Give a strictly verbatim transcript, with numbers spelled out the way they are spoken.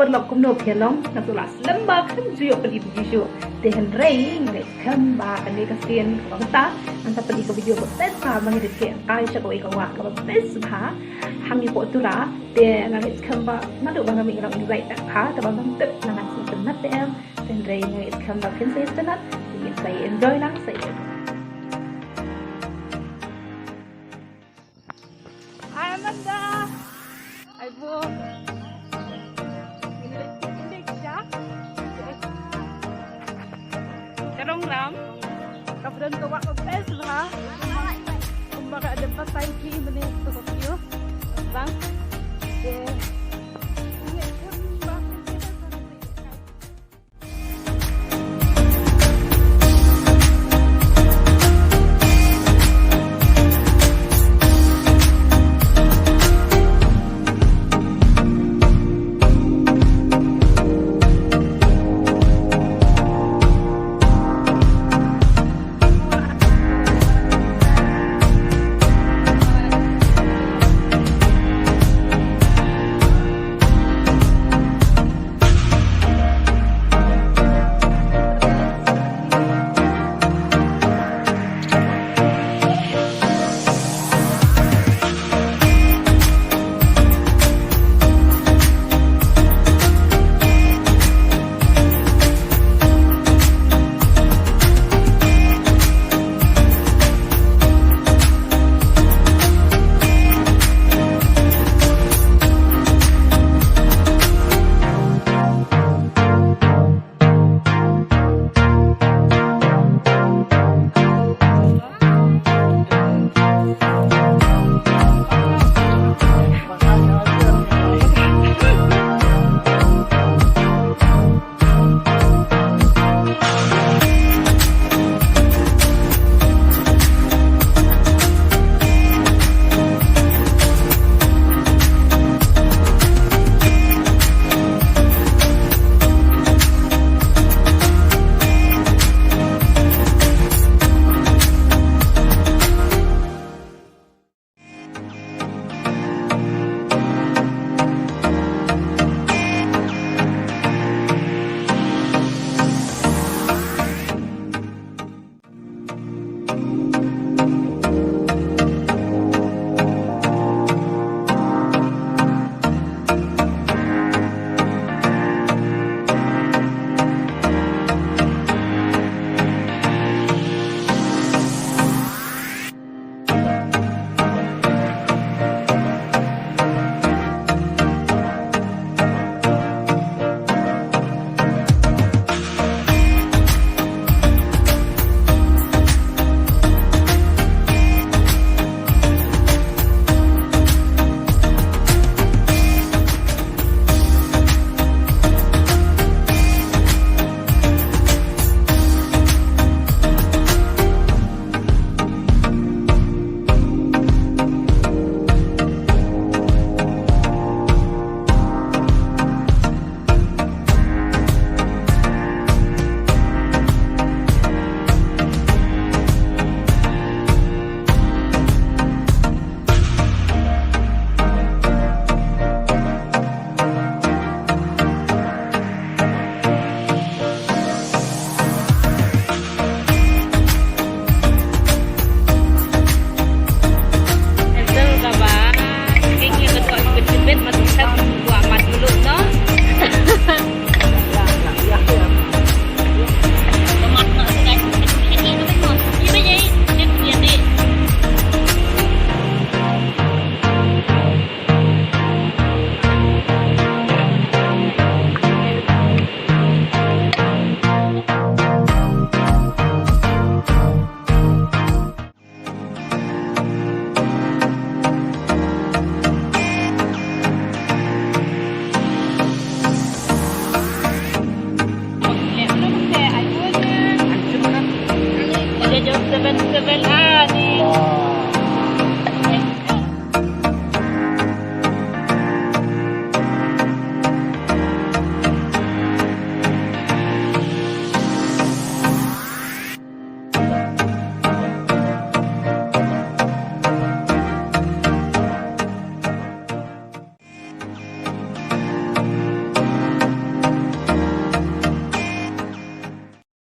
Ba kumno phi long, nga shu la slem ba khlem ju ïoh pyni video shuh. Te hynrei nga ngeit skhem ba kane ka sien kaba mynta ngan sa pyni ka video ba best ba ma ngi dei ki kai sha kawei ka wah kaba best ba hangi poh Tura. Te nga ngeit skhem ba naduh ba nga mih nga la excited bha, te ba ngam tip nga ngan sa sngewtynnat te em. Te hynrei nga ngeit skhem ba phin sa ïoh sngewtynnat. Te ngin sa enjoy lang sa ïa. Hi Amanda. Hi Bo. Ini kita. Karong ram. Ka pdeng ka wah ka best bha. Kumba ka ada patai ki mene tu ka view. Bang.